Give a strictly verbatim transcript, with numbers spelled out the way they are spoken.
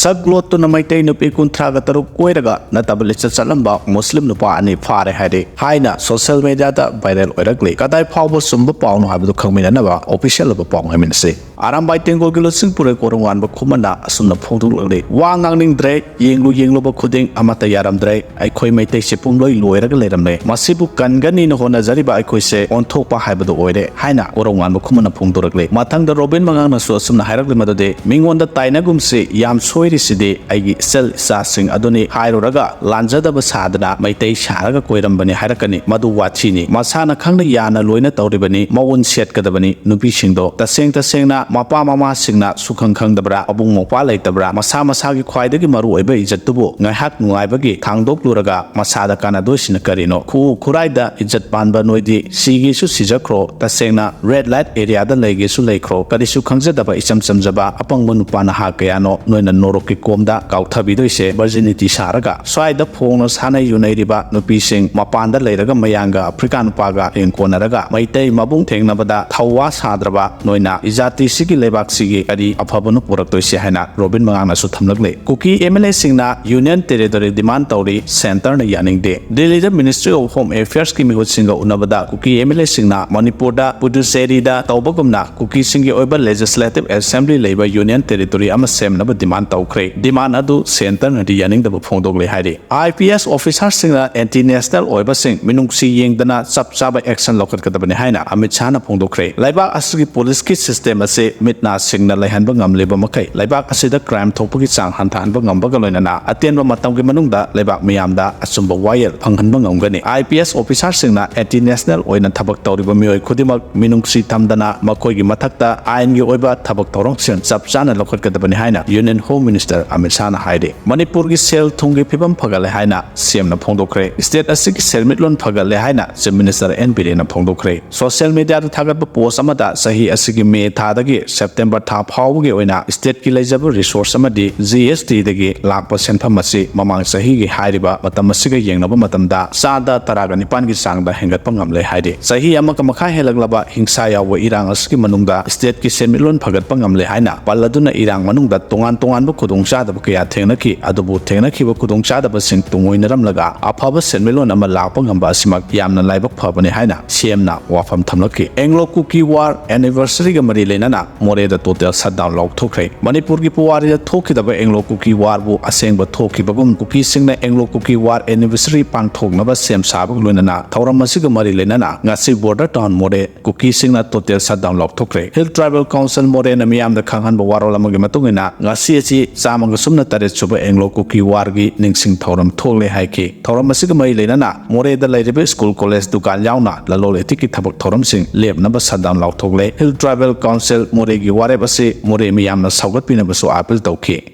ꯁꯛ ꯂꯣꯠꯇꯨꯅ ꯃꯩꯇꯩ ꯅꯨꯄꯤ ꯀꯨꯟꯊ꯭ꯔꯥꯒ ꯇꯔꯨꯛ ꯀꯣꯏꯔꯒ ꯅꯠꯇꯕ ꯂꯤꯆꯠ ꯆꯠꯂꯝꯕ ꯃꯨꯁꯂꯤꯝ ꯅꯨꯄꯥ ꯑꯅꯤ ꯐꯥꯔꯦ ꯍꯥꯏꯔꯦ ꯍꯥꯏꯅ ꯁꯣꯁꯤꯌꯦꯜ ꯃꯦꯗꯤꯌꯥꯗ ꯚꯥꯏꯔꯦꯜ ꯑꯣꯏꯔꯛꯂꯤ꯫ ꯀꯗꯥꯏ ꯐꯥꯎꯕ ꯆꯨꯝꯕ ꯄꯥꯎꯅꯣ ꯍꯥꯏꯕꯗꯨ ꯈꯪꯃꯤꯟꯅꯅꯕ ꯑꯣꯐꯤꯁꯤꯌꯦꯜ ꯑꯣꯏꯕ ꯄꯥꯎ ꯉꯥꯏꯃꯤꯟꯅꯁꯤ꯫ ꯑꯔꯥꯝꯕꯥꯏ ꯇꯦꯡꯒꯣꯜꯒꯤ ꯂꯨꯆꯤꯡꯄꯨꯔꯦꯜ ꯀꯣꯔꯧꯉꯥꯟꯕ ꯈꯨꯃꯟꯅ ꯑꯁꯨꯝꯅ ꯐꯣꯡꯗꯣꯛꯂꯛꯂꯤ꯫ ꯋꯥ ꯉꯥꯡꯅꯤꯡꯗ꯭ꯔꯦ, ꯌꯦꯡꯂꯨ ꯌꯦꯡꯂꯨꯕ ꯈꯨꯗꯤꯡ ꯑꯃꯠꯇ ꯌꯥꯔꯝꯗ꯭ꯔꯦ꯫ ꯑꯩꯈꯣꯏ ꯃꯩꯇꯩꯁꯦ ꯄꯨꯝꯂꯣꯏ ꯂꯣꯏꯔꯒ ꯂꯩꯔꯝꯂꯦ꯫ ꯃꯁꯤꯕꯨ ꯀꯟꯒꯅꯤꯅ ꯍꯣꯠꯅꯖꯔꯤꯕ ꯑꯩꯈꯣꯏꯁꯦ ꯑꯣꯟꯊꯣꯛꯄ ꯍꯥꯏꯕꯗꯨ ꯑꯣꯏꯔꯦ ꯍꯥꯏꯅ ꯀꯣꯔꯧꯉꯥꯟꯕ ꯈꯨꯃꯟꯅ ꯐꯣꯡꯗꯣꯔꯛꯂꯦ꯫ ꯃꯊꯪꯗ ꯔꯣꯕꯤꯟ ꯃꯉꯥꯡꯅꯁꯨ ꯑꯁꯨꯝꯅ ꯍꯥꯏꯔꯛꯂꯤ ꯃꯗꯨꯗꯤ, ꯃꯤꯉꯣꯟꯗ ꯇꯥꯏꯅꯒꯨꯝꯁꯤ, ꯌꯥꯝ ꯁꯣꯏꯔꯤꯁꯤꯗꯤ ꯑꯩꯒꯤ ꯏꯆꯜ ꯏꯆꯥꯁꯤꯡ ꯑꯗꯨꯅꯤ ꯍꯥꯏꯔꯨꯔꯒ ꯂꯥꯟꯖꯗꯕ ꯁꯥꯗꯅ ꯃꯩꯇꯩ ꯁꯥꯔꯒ ꯀꯣꯏꯔꯝꯕꯅꯤ ꯍꯥꯏꯔꯛꯀꯅꯤ꯫ ꯃꯗꯨ ꯋꯥꯊꯤꯅꯤ꯫ ꯃꯁꯥꯅ ꯈꯪꯅ ꯌꯥꯅ ꯂꯣꯏꯅ ꯇꯧꯔꯤꯕꯅꯤ꯫ ꯃꯑꯣꯟ ꯁꯦꯠꯀꯗꯕꯅꯤ꯫ ꯅꯨꯄꯤꯁꯤꯡꯗꯣ ꯇꯁꯦꯡ ꯇꯁꯦꯡꯅ ꯃꯄꯥ ꯃꯃꯥꯁꯤꯡꯅ ꯁꯨꯈꯪ ꯈꯪꯗꯕ꯭ꯔꯥ? ꯃꯕꯨꯡ ꯃꯧꯄ꯭ꯋꯥ ꯂꯩꯇꯕ꯭ꯔꯥ? ꯃꯁꯥ ꯃꯁꯥꯒꯤ ꯈ꯭ꯋꯥꯏꯗꯒꯤ ꯃꯔꯨ ꯑꯣꯏꯕ ꯏꯖꯠꯇꯨꯕꯨ ꯉꯥꯏꯍꯥꯛ ꯅꯨꯡꯉꯥꯏꯕꯒꯤ ꯊꯥꯡꯗꯣꯛꯂꯨꯔꯒ ꯃꯁꯥꯗ ꯀꯥꯟꯅꯗꯣꯏꯁꯤꯅ ꯀꯔꯤꯅꯣ? ꯈꯨꯎ ꯈꯨꯔꯥꯏꯗ ꯏꯖꯠ ꯄꯥꯟꯕ ꯅꯣꯏꯗꯤ ꯁꯤꯒꯦꯁꯨ ꯁꯤꯖꯈ꯭ꯔꯣ, ꯇꯁꯦꯡꯅ ꯔꯦꯗ ꯂꯥꯏꯠ ꯑꯦꯔꯤꯌꯥꯗ ꯂꯩꯒꯦꯁꯨ ꯂꯩꯈ꯭ꯔꯣ, ꯀꯔꯤꯁꯨ ꯈꯪꯖꯗꯕ ꯏꯆꯝ ꯆꯝꯖꯕ ꯑꯄꯪꯕ ꯅꯨꯄꯥ ꯅꯍꯥ ꯀꯌꯥꯅꯣ ꯅꯣꯏꯅ ꯅꯣꯔꯣꯛꯀꯤ ꯀꯣꯝꯗ ꯀꯥꯎꯊꯕꯤꯗꯣꯏꯁꯦ? ꯚꯔꯖꯤꯅꯤꯇꯤ ꯁꯥꯔꯒ ꯁ꯭ꯋꯥꯏꯗ ꯐꯣꯡꯅ ꯁꯥꯟꯅ ꯌꯨꯅꯩꯔꯤꯕ ꯅꯨꯄꯤꯁꯤꯡ, ꯃꯄꯥꯟꯗ ꯂꯩꯔꯒ ꯃꯌꯥꯡꯒ ꯑꯐ꯭ꯔꯤꯀꯥ ꯅꯨꯄꯥꯒ ꯌꯦꯡꯀꯣꯟꯅꯔꯒ ꯃꯩꯇꯩ ꯃꯕꯨꯡ ꯊꯦꯡꯅꯕꯗ ꯊꯧꯋꯥ ꯁꯥꯗ꯭ꯔꯕ ꯅꯣꯏꯅ ꯏꯖꯥꯇꯤꯁꯤꯒꯤ ꯂꯩꯕꯥꯛꯁꯤꯒꯤ ꯀꯔꯤ ꯑꯐꯕꯅꯣ ꯄꯨꯔꯛꯇꯣꯏꯁꯦ ꯍꯥꯏꯅ ꯔꯣꯕꯤꯟ ꯃꯉꯥꯡꯅꯁꯨ ꯊꯝꯂꯛꯂꯤ꯫ ꯀꯨꯀꯤ ꯑꯦꯝ ꯑꯦꯜ ꯑꯦꯁꯤꯡꯅ ꯌꯨꯅꯤꯌꯟ ꯇꯦꯔꯤꯇꯣꯔꯤ ꯗꯤꯃꯥꯟ ꯇꯧꯔꯤ, ꯁꯦꯟꯇꯔꯅ ꯌꯥꯅꯤꯡꯗꯦ꯫ ꯗꯤꯜꯂꯤꯗ ꯃꯤꯅꯤꯁꯇ꯭ꯔꯤ ꯑꯣꯐ ꯍꯣꯝ ꯑꯦꯐꯤꯌꯔꯁꯀꯤ ꯃꯤꯍꯨꯠꯁꯤꯡꯒ ꯎꯅꯕꯗ ꯀꯨꯀꯤ ꯑꯦꯝ ꯑꯦꯜ ꯑꯦꯁꯤꯡꯅ ꯃꯅꯤꯄꯨꯔꯗ ꯄꯨꯗꯨꯆꯦꯔꯤꯗ ꯇꯧꯕꯒꯨꯝꯅ ꯀꯨꯀꯤꯁꯤꯡꯒꯤ ꯑꯣꯏꯕ ꯂꯦꯖꯤꯁꯂꯦꯇꯤꯚ ꯑꯦꯁꯦꯝꯕ꯭ꯂꯤ ꯂꯩꯕ ꯌꯨꯅꯤꯌꯟ ꯇꯦꯔꯤꯇꯣꯔꯤ ꯑꯃ ꯁꯦꯝꯅꯕ ꯗꯤꯃꯥꯟ ꯇꯧꯈ꯭ꯔꯦ꯫ ꯗꯤꯃꯥꯟ ꯑꯗꯨ ꯁꯦꯟꯇꯔꯅꯗꯤ ꯌꯥꯅꯤꯡꯗꯕ ꯐꯣꯡꯗꯣꯛꯂꯦ ꯍꯥꯏꯔꯤ꯫ I P S ꯑꯣꯐꯤꯁꯥꯔꯁꯤꯡꯅ anti national ꯑꯣꯏꯕꯁꯤꯡ ꯃꯤꯅꯨꯡꯁꯤ ꯌꯦꯡꯗꯅ ꯆꯞ ꯆꯥꯕ ꯑꯦꯛꯁꯟ ꯂꯧꯈꯠꯀꯗꯕꯅꯤ ꯍꯥꯏꯅ ꯑꯃꯤꯠ ꯁꯥꯍꯅ ꯐꯣꯡꯗꯣꯛꯈ꯭ꯔꯦ꯫ ꯂꯩꯕꯥꯛ ꯑꯁꯤꯒꯤ ꯄꯨꯂꯤꯁꯀꯤ ꯁꯤꯁꯇꯦꯝ ꯑꯁꯤ ꯃꯤꯠ ꯅꯥ ꯁꯤꯡꯅ ꯂꯩꯍꯟꯕ ꯉꯝꯂꯤꯕ ꯃꯈꯩ ꯂꯩꯕꯥꯛ ꯑꯁꯤꯗ ꯀ꯭ꯔꯥꯏꯝ ꯊꯣꯛꯄꯒꯤ ꯆꯥꯡ ꯍꯟꯊꯍꯟꯕ ꯉꯝꯕꯒ ꯂꯣꯏꯅꯅ ꯑꯇꯦꯟꯕ ꯃꯇꯝꯒꯤ ꯃꯅꯨꯡꯗ ꯂꯩꯕꯥꯛ ꯃꯤꯌꯥꯝꯗ ꯑꯆꯨꯝꯕ ꯋꯥꯌꯦꯜ ꯐꯪꯍꯟꯕ ꯉꯝꯒꯅꯤ꯫ I P S ꯑꯣꯐꯤꯁꯥꯔꯁꯤꯡꯅ anti national ꯑꯣꯏꯅ ꯊꯕꯛ ꯇꯧꯔꯤꯕ ꯃꯤꯑꯣꯏ ꯈꯨꯗꯤꯡꯃꯛ ꯃꯤꯅꯨꯡꯁꯤ ꯊꯝꯗꯅ ꯃꯈꯣꯏꯒꯤ ꯃꯊꯛꯇ ꯑꯥꯏꯟꯒꯤ ꯑꯣꯏꯕ ꯊꯕꯛ ꯊꯧꯔꯝꯁꯤꯡ ꯆꯞ ꯆꯥꯅ ꯂꯧꯈꯠꯀꯗꯕꯅꯤ ꯍꯥꯏꯅ ꯌꯨꯅꯤꯌꯟ ꯍꯣꯝ ꯃꯤꯅꯤꯁꯇꯔ ꯑꯃꯤꯠ ꯁꯥꯍꯅ ꯍꯥꯏꯔꯤ꯫ ꯃꯅꯤꯄꯨꯔꯒꯤ ꯁꯦꯜ ꯊꯨꯝꯒꯤ ꯐꯤꯕꯝ ꯐꯒꯠꯂꯦ ꯍꯥꯏꯅ ꯁꯤ ꯑꯦꯝꯅ ꯐꯣꯡꯗꯣꯛꯈ꯭ꯔꯦ꯫ ꯁ꯭ꯇꯦꯠ ꯑꯁꯤꯒꯤ ꯁꯦꯟꯃꯤꯠꯂꯣꯟ ꯐꯒꯠꯂꯦ ꯍꯥꯏꯅ ꯆꯤꯐ ꯃꯤꯅꯤꯁꯇꯔ ꯑꯦꯟ ꯕꯤꯔꯦꯟꯅ ꯐꯣꯡꯗꯣꯛꯈ꯭ꯔꯦ꯫ ꯁꯣꯁꯤꯌꯦꯜ ꯃꯤꯗꯤꯌꯥꯗ ꯊꯥꯒꯠꯄ ꯄꯣꯁ ꯑꯃꯗ ꯆꯍꯤ ꯑꯁꯤꯒꯤ ꯃꯦ ꯊꯥꯗꯒꯤ ꯁꯦꯞꯇꯦꯝꯕꯔ ꯊꯥ ꯐꯥꯎꯕꯒꯤ ꯑꯣꯏꯅ ꯁ꯭ꯇꯦꯠꯀꯤ ꯂꯩꯖꯕ ꯔꯤꯁꯣꯔꯁ ꯑꯃꯗꯤ ꯖꯤ ꯑꯦꯁ ꯇꯤꯗꯒꯤ ꯂꯥꯛꯄ ꯁꯦꯟꯐꯝ ꯑꯁꯤ ꯃꯃꯥꯡ ꯆꯍꯤꯒꯤ ꯍꯥꯏꯔꯤꯕ ꯃꯇꯝ ꯑꯁꯤꯒ ꯌꯦꯡꯅꯕ ꯃꯇꯝꯗ ꯆꯥꯗ ꯇꯔꯥꯒ ꯅꯤꯄꯥꯟꯒꯤ ꯆꯥꯡꯗ ꯍꯦꯟꯒꯠꯄ ꯉꯝꯂꯦ ꯍꯥꯏꯔꯤ꯫ ꯆꯍꯤ ꯑꯃꯒ ꯃꯈꯥꯏ ꯍꯦꯜꯂꯛꯂꯕ ꯍꯤꯡꯁꯥ ꯌꯥꯎꯕ ꯏꯔꯥꯡ ꯑꯁꯤꯒꯤ ꯃꯅꯨꯡꯗ ꯁ꯭ꯇꯦꯠꯀꯤ ꯁꯦꯟꯃꯤꯠꯂꯣꯟ ꯐꯒꯠꯄ ꯉꯝꯂꯦ ꯍꯥꯏꯅ ꯄꯜꯂꯗꯨꯅ, ꯏꯔꯥꯡ ꯃꯅꯨꯡꯗ ꯇꯣꯉꯥꯟ ꯇꯣꯉꯥꯟꯕ ꯈꯨꯗꯣꯡꯆꯥꯗꯕ ꯀꯌꯥ ꯊꯦꯡꯅꯈꯤ, ꯑꯗꯨꯕꯨ ꯊꯦꯡꯅꯈꯤꯕ ꯈꯨꯗꯣꯡꯆꯥꯗꯕꯁꯤꯡ ꯇꯨꯡꯑꯣꯏꯅꯔꯝꯂꯒ ꯑꯐꯕ ꯁꯦꯟꯃꯤꯠꯂꯣꯟ ꯑꯃ ꯂꯥꯛꯄ ꯉꯝꯕ ꯑꯁꯤꯃꯛ ꯌꯥꯝꯅ ꯂꯥꯏꯕꯛ ꯐꯕꯅꯤ ꯍꯥꯏꯅ ꯁꯤ ꯑꯦꯝꯅ ꯋꯥꯐꯝ ꯊꯝꯂꯛꯈꯤ꯫ ꯑꯦꯡꯂꯣ ꯀꯨꯀꯤ ꯋꯥꯔ ꯑꯦꯅꯤꯚꯔꯁꯔꯤꯒ ꯃꯔꯤ ꯂꯩꯅꯅ ꯃꯣꯔꯦꯗ ꯇꯣꯇꯦꯜ ꯁꯠꯗꯥꯎꯟ ꯂꯥꯎꯊꯣꯛꯈ꯭ꯔꯦ꯫ ꯃꯅꯤꯄꯨꯔꯒꯤ ꯄꯨꯋꯥꯔꯤꯗ ꯊꯣꯛꯈꯤꯗꯕ ꯑꯦꯡꯂꯣ ꯀꯨꯀꯤ ꯋꯥꯔꯕꯨ ꯑꯁꯦꯡꯕ ꯊꯣꯛꯈꯤꯕꯒꯨꯝ, ꯀꯨꯀꯤꯁꯤꯡꯅ ꯑꯦꯡꯂꯣ ꯀꯨꯀꯤ ꯋꯥꯔ ꯑꯦꯅꯤꯚꯔꯁꯔꯤ ꯄꯥꯡꯊꯣꯛꯅꯕ ꯁꯦꯝ ꯁꯥꯕꯒ ꯂꯣꯏꯅꯅ ꯊꯧꯔꯝ ꯑꯁꯤꯒ ꯃꯔꯤ ꯂꯩꯅꯅ ꯉꯁꯤ ꯕꯣꯔꯗꯔ ꯇꯥꯎꯟ ꯃꯣꯔꯦ ꯀꯨꯀꯤꯁꯤꯡꯅ total shutdown ꯂꯥꯎꯊꯣꯛꯈ꯭ꯔꯦ꯫ Hill tribal council ꯃꯣꯔꯦꯅ ꯃꯤꯌꯥꯝꯗ ꯈꯪꯍꯟꯕ ꯋꯥꯔꯣꯜ ꯑꯃꯒꯤ ꯃꯇꯨꯡ ꯏꯟꯅ, ꯉꯁꯤ ꯑꯁꯤ ꯆꯥꯝꯃꯒ ꯁꯨꯞꯅ ꯇꯔꯦꯠ ꯁꯨꯕ ꯑꯦꯡꯂꯣ ꯀꯨꯀꯤ ꯋꯥꯔꯒꯤ ꯅꯤꯡꯁꯤꯡ ꯊꯧꯔꯝ ꯊꯣꯛꯂꯦ ꯍꯥꯏꯈꯤ꯫ ꯊꯧꯔꯝ ꯑꯁꯤꯒ ꯃꯔꯤ ꯂꯩꯅꯅ ꯃꯣꯔꯦꯗ ꯂꯩꯔꯤꯕ ꯁ꯭ꯀꯨꯜ, ꯀꯣꯂꯦꯖ, ꯗꯨꯀꯥꯟ ꯌꯥꯎꯅ ꯂꯂꯣꯟ ꯏꯇꯤꯛꯀꯤ ꯊꯕꯛ ꯊꯧꯔꯝꯁꯤꯡ ꯂꯦꯞꯅꯕ ꯁꯠꯗꯥꯎꯟ ꯂꯥꯎꯊꯣꯛꯂꯦ꯫ ꯍꯤꯜ ꯇ꯭ꯔꯥꯏꯕꯦꯜ ꯀꯥꯎꯟꯁꯤꯜ ꯃꯣꯔꯦꯒꯤ ꯋꯥꯔꯦꯞ ꯑꯁꯤ ꯃꯣꯔꯦ ꯃꯤꯌꯥꯝꯅ ꯁꯧꯒꯠꯄꯤꯅꯕꯁꯨ ꯑꯥꯄꯤꯜ ꯇꯧꯈꯤ꯫